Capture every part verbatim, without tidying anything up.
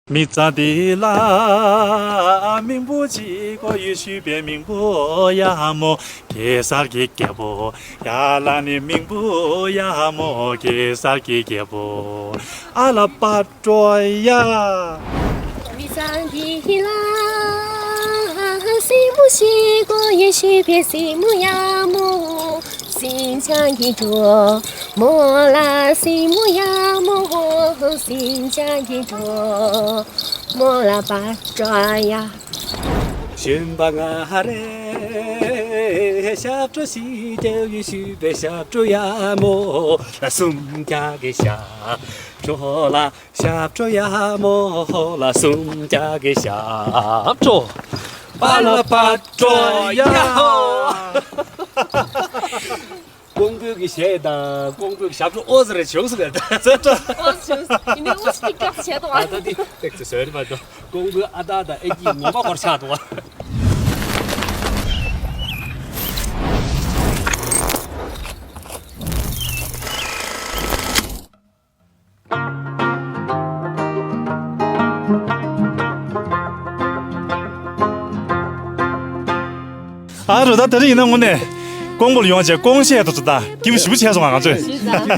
མི་ཚང་འདི་ལ་མིང་པོ་གཅིག་གོ་ཡོད་ཞུས་པའི་མིང་པོ་ཡ་མོ་གེ་སར་གྱི་རྒྱལ་པོ་ཡ་ལ་ནི་མིང་པོ་ཡ་མོ་གེ་སར་གྱི་རྒྱལ་པོ་ཨ་ལ་པ་ཀྲོ་ཡ། མི་ཚང་འདི་ལ་སྲིང་མོ་གཅིག་གོ་ཡོད་ཞུས་པའི་སྲིང་མོ་ཡ་མོ། སྲིང་ཅང་གི་འགྲོ་མོ་ལ་སྲིང་མོ་ཡ་མོ། སྲིང་ཅང་གི་འགྲོ་མོ་ལ་པ་ཀྲོ་ཡ། ཞོན་པ་ང་རེ་ཞབས་བྲོ་ཞིག་རྒྱག་ཡོད་ཞུས་པའི་ཞབས་བྲོ་ཡ་མོ་ལ་གསུམ་རྒྱག་གི་ཞབས་བྲོ་ལ། ཞབས་བྲོ་ཡ་མོ་ལ་གསུམ་རྒྱག་གི་ཞབས་བྲོ། པ་ལ་པ་ཀྲོ་ཡ་ཧོ། ཀོང་པོའི་གི་གཞས་དང་ཀོང་པོའི་གི་ཞབས་བྲོ་ཨོ་ཙི་རེ་བྱུང་སོང་ངས་ད་ཙེ་ཏྲ། ཨོ་ཙི་བྱུང་སོང་། ཡིན་ནའི་ཨོ་ཙི་ཏི་སྐྱབས་བྱས་དང་ཨ། ད་འདི་ཏེག་ཙི་བཟོས་རེད་པ་ད། ཀོང་པོའི་ཨ་ད་དང་ཨ་སྐྱིད་ངོ་མ་སྐོར་ཆགས་འདུག་ཨ། ཨ་རོ་ད་དེ་རིང་ཡིན་ན་དངོས་གནས་ཀོང་པོར་ཡོང་བྱས་ཀོང་གཞས་དུ་ད་སྐྱིད་པོ་ཞེ་པོ་བྱས་སོང་ང་ང་ཚོས།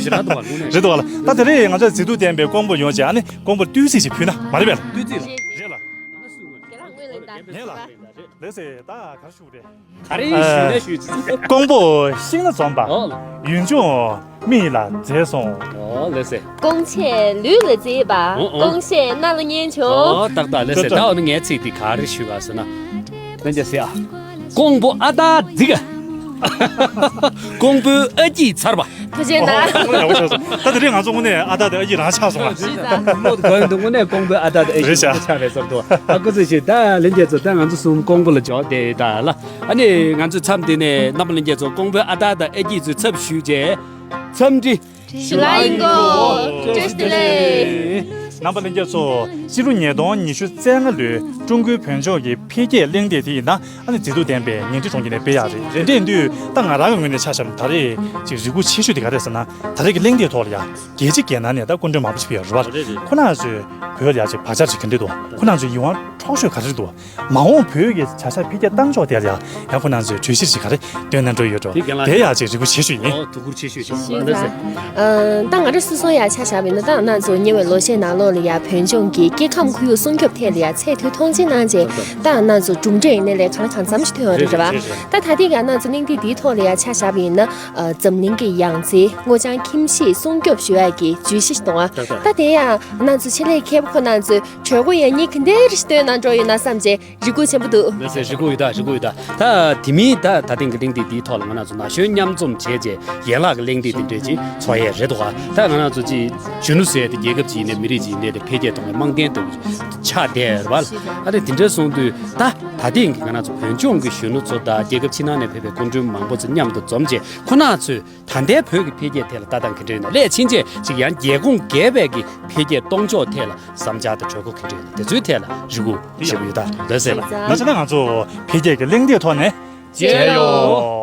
རེད་ད། རེད་འདུག་བ་ལ་ད་དེ་རིང་ང་ཚོས་མཛེས་སྡུག་ལྡན་པའི་ཀོང་པོར་ཡོང་བྱས་ཨ་ནི་ཀོང་པོར་བསྟོད་ཚིག་ཅིག་ཕུལ་ན་མ་རེད་པས་ལ། བསྟོད་ཚིག་ལ། རེད་ལ། ངས་ལ། ངས་ལ། ལགས་སེ་ད་ག་རེ་ཞུ་དགོས་རེད། ག་རེ་ཞུས་ན་ཞུས་ཅི། ཀོང་པོ་ཤིང་ནགས་འཛོམས་པ། ཨོ་ལ། ཡུལ་ལྗོངས་མི་ཡིད་ལ་མཛེས་སོང་། ཨོ་ལགས་སེ། ཀོང་ཆས་ལུས་ལ་མཛེས་པ། ཨོ་ཨོ། ཀོང་གཞས་རྣ་ལ་སྙན་བྱུང་། ཨོ་ཏག་ཏག་ལགས་སེ། ད་འོ་ན་ངའི་ཚིག་འདི་ག་རེ་ཞུ་ག་ཟེར་ན། ལན་རྒྱ་སེ་ཨ། ཀོང་པོ་ཨ་སྟག་རྫིག་ག་ཀོང་པོའི་ཨ་སྐྱིད་ཚར་བ། ཐུགས་རྗེ་གནང་། ཨོ་ཡག་པོ་ཆགས་སོང་། ད་དེ་རིང་ང་ཚོ་དངོས་གནས་ཨ་སྟག་དང་ཨ་སྐྱིད་རང་ཆགས་སོང་ཨ། ཞུས་ཙང་། མོ་དུ་གོ་ཡོང་དུ་དངོས་གནས་ཀོང་པོའི་ཨ་སྟག་དང་ཨ་སྐྱིད་རེད་ཤག་ཆགས་རེད་བསམ་འདུག་ཨ་ཁུ་ཚོས་ཞུས་ད་ལན་རྒྱ་ཚོ་ད་ང་ཚོ་གསུམ་ཀོང་པོ་ལ་འབྱོར་བསྡད་ཡོད་ད་ལ། ཨ་ནི་ང་ཚོའི་མཚམས་འདི་ནས་རྣམ་པ་ལྷན་རྒྱས་ཚོ་ཀོང་པོའི་ཨ་སྟག་དང་ཨ་སྐྱིད་ཚོའི་ཚབ་ཞུས་རྗེས་འཚམས་འདྲི་ཞུ་ལ་ཡིན་གོ། བཀྲ་ཤིས་བདེ་ལེགས། རྣམ་པ་ལྷན་རྒྱས་ཚོ་སྤྱི་ལོ་ཉིས་སྟོང་ཉི་ཤུ་རྩ་ལྔ་ལོའི་ཀྲུང་གོའི་བོད་ལྗོངས་ཀྱི་འཕེལ་རྒྱས་གླེང་སྟེགས་དེ་ཡིན་ན་ཨ་ནི་མཛེས་སྡུག་ལྡན་པའི་ཉིང་ཁྲི་གྲོང་ཁྱེར་ནས་སྤེལ་ཡག་རེད། དེ་འདྲ་ཡིན་དུས་ད་ང་རང་གི་ངོས་ནས་ཆ་བཞག་ན་ད་རེས་ཅིག་རེ་སྒུག་ཆེ་ཤོས་དེ་ག་རེད་ཟེར་ན་ད་རེས་ཀྱི་གླེང་སྟེགས་ཐོག་ལ་ཡ་རྒྱལ་སྤྱི་རྒྱལ་ནང་ནས་ད་སྐུ་མགྲོན་མང་པོ་ཞིག་ཕེབས་ཡོད་རེད་བ། རེད་རེད་རེད། ཁོ་རང་ཚོས་བོད་ལ་ཡ་ཅིག་བག་ཆགས་ཅིག་ག་འདྲ་འདུག་ཁོ་རང་ཚོའི་ཡིད་དབང་འཕྲོག་ཤོས་ག་རེ་འདུག་མ་འོངས་བོད་ཀྱི་བྱ་གཞག་འཕེལ་རྒྱས་བཏང་ཕྱོགས་དེ་ལ་ཡང་ཡང་ཁོ་རང་ཚོས་གྲོས་གཞི་ཞིག་ག་རེ་བཏོན་གནང་འགྲོ་ཡོད་འགྲོ། དེ་རྒན་ལགས་དེ་ཡང་ཅིག་རེ་སྒུག་བྱེད་ཤོས་ཡིན། ཨོ་ཐུགས་ཁུར་ཆེ་ཤོས་ཤོས་ཞུ་ལ་ཟེར། ད་ང་རང་སོ་སོ་ཡང་ཆ་བཞག་པ་ཡིན་ན་ད་ང་རང་ཚོ་ཉེ་བའི་ལོ་ཤས་ནང་ལོགས་ལ་ཡང་བོད་ལྗོངས་ཀྱི་སྐྱེ་ཁམས་ཁོར་ཡུག་སྲུང་སྐྱོབ་ཐད་ལ་ཡང་ཚད་མཐོའི་མཐོང་ཆེན་གནང་རྗེས་ད་ང་རང་ཚོ་གྲུབ་འབྲས་ཡིན་ནའི་ལས་ཁ་ལ་གང་འཚམ་ཞིག་ཐོན་ཡོད་རེད་བ། ད་ད་ཐེངས་ཀྱི་ང་རང་ཚོ་གླེང་སྟེགས་འདིའི་ཐོག་ལ་ཡང་ཆ་བཞག་པ་ཡིན་ན་འཛམ་གླིང་གི་ཡང་རྩེའི་སྔོ་ལྗང་ཁྱིམ་གཞིས་སྲུང་སྐྱོབ་ཞུ་ཡག་གི་བརྗོད་གཞི་ཞིག་གཏོང་བ། ད་དེ་ཡང་ང་རང་ཚོ་ཆེད་ལས་མཁས་པ་ཁོ་རང་ཚོས་གྲོས་འགོ་ཡང་སྙིང་གི་འདིར་བཏོན་གནང་འགྲོ་ཡོད་ན་བསམ་རྗེས། རེ་སྒུག་ཆེན་པོ་འདུག་ལགས་སེ། རེ་སྒུག་ཡོད་ད། རེ་སྒུག་ཡོད་ད། ད་དེ་མིན་ད་ད་ཐེངས་ཀྱི་གླེང་སྟེགས་འདིའི་ཐོག་ལ་ང་རང་ཚོ་ན་གཞོན་མཉམ་འཛོམས་བྱས་རྗེས་ཡན་ལག་གི་གླེང་སྟེགས་འདི་འདྲས་ཅིག་ཚོགས་ཡས་རེད་འདུག་ག་ད་ང་རང་ཚོ་ཅིག་གཞོན་ནུ་ཟེར་ཏེ་རྒྱལ་ཁབ་ཅིག་ཡིན་ནའི་མི་རིགས་ཅིག་ཡིན་ནའི་དེ་འཕེལ་རྒྱས་གཏོང་བའི་རྨང་རྟེན་དུ་ཆགས་བསྡད་ཡོད་རེད་བ། ཨ་ནི་དེ་འདྲས་སོང་དུས་ད་ད་ཐེངས་ཀྱི་ང་རང་ཚོ་བོད་ལྗོངས་ཀྱི་གཞོན་ནུ་ཚོ་དང་རྒྱལ་ཁབ་ཕྱི་ནང་ནས་ཕེབས་པའི་སྐུ་མགྲོན་མང་པོ་ཚོ་མཉམ་དུ་འཛོམས་རྗེས་ཁོ་ན་ཚོས་ད་ལྟའི་བོད་ཀྱི་འཕེལ་རྒྱས་ཐད་ལ་ལྟ་སྟངས་ག་འདྲ་ཡོད་ན། སླད་ཕྱིན་ཆད་ཅིག་ཡང་རྒྱལ་ཁོངས་བརྒལ་བའི་གི་འཕེལ་རྒྱས་གཏོང་ཕྱོགས་ཐད་ལ་བསམ་འཆར་དང་གྲོས་འགོ་ག་འདྲ་ཡོད་ན་དེ་ཚོའི་ཐད་ལ་རེ་སྒུག་ཞུ་གི་ཡོད་ད། ལགས་སེ་ལགས། ད་བྱས་ན་ང་ཚོ་འཕེལ་རྒྱས་ཀྱི་གླེང་སྟེགས་ཐོག་ནས་མཇལ་ཡོང་།